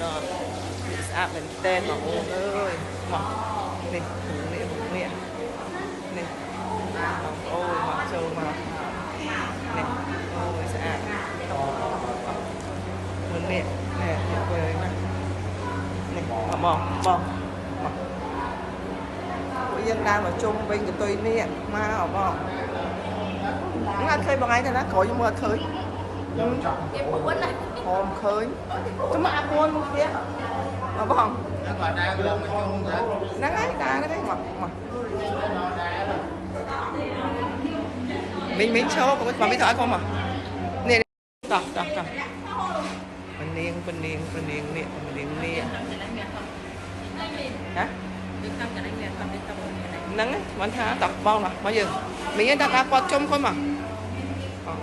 ដល់នេះស្អាតមែនតើបងអូនអើយមកនេះនេះនេះនេះបងអូនមកចូលមកនេះអូយស្អាតមើលនេះនេះនេះវើយណានេះមកបងបងមកពួកយើងដើរមកជុំវិញកតុយនេះមកបងអត់ឃើញបងឯងទេណាក្រោយខ្ញុំមើលអត់ឃើញ គេពួនណា ហមឃើញចាំមកអាពួនមកទៀតមកបង គាត់ដើរមកជុំ ហ្នឹងហើយដើរហ្នឹងមកមកមីងមីងឈរកុំមកមីទៅឲ្យកុំមកនេះតោះតោះតោះពនាងពនាងពនាងនេះពនាងនេះហ៎ហ្នឹងមិនថាតោះបងមកយើងមីងតាគាត់ជុំគាត់មកបង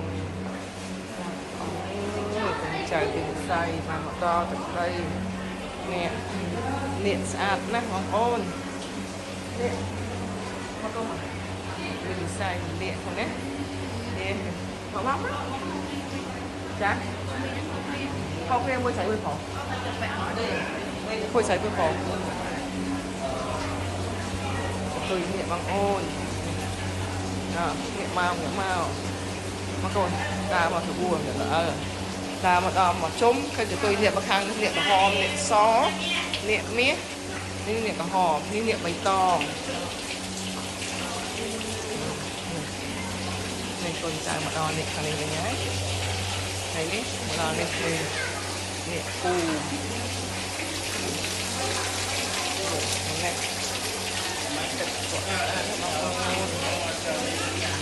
ចៅទីស័យបានមកដល់ទឹកដីនេះនេះស្អាតណាស់បងប្អូននេះមកកុំនេះវិស័យនេះហ្នឹងណានេះមកមកចាខោគ្នាមួយស្រីមួយប្រុសមួយស្រីមួយប្រុសទុយនេះបងអូនណានេះមកនេះមកមកកូនតាមមកស្រួលអើតាមមកដល់មកជុំឃើញទៅនេះមកខាងនេះនេះក្រហមនេះសនេះមាសនេះនេះក្រហមនេះនេះបៃតងនេះកូនចៅមកដល់នេះខាងនេះវិញហើយហើយនេះមកដល់នេះគឺនេះពូនេះទឹកគាត់បងអូន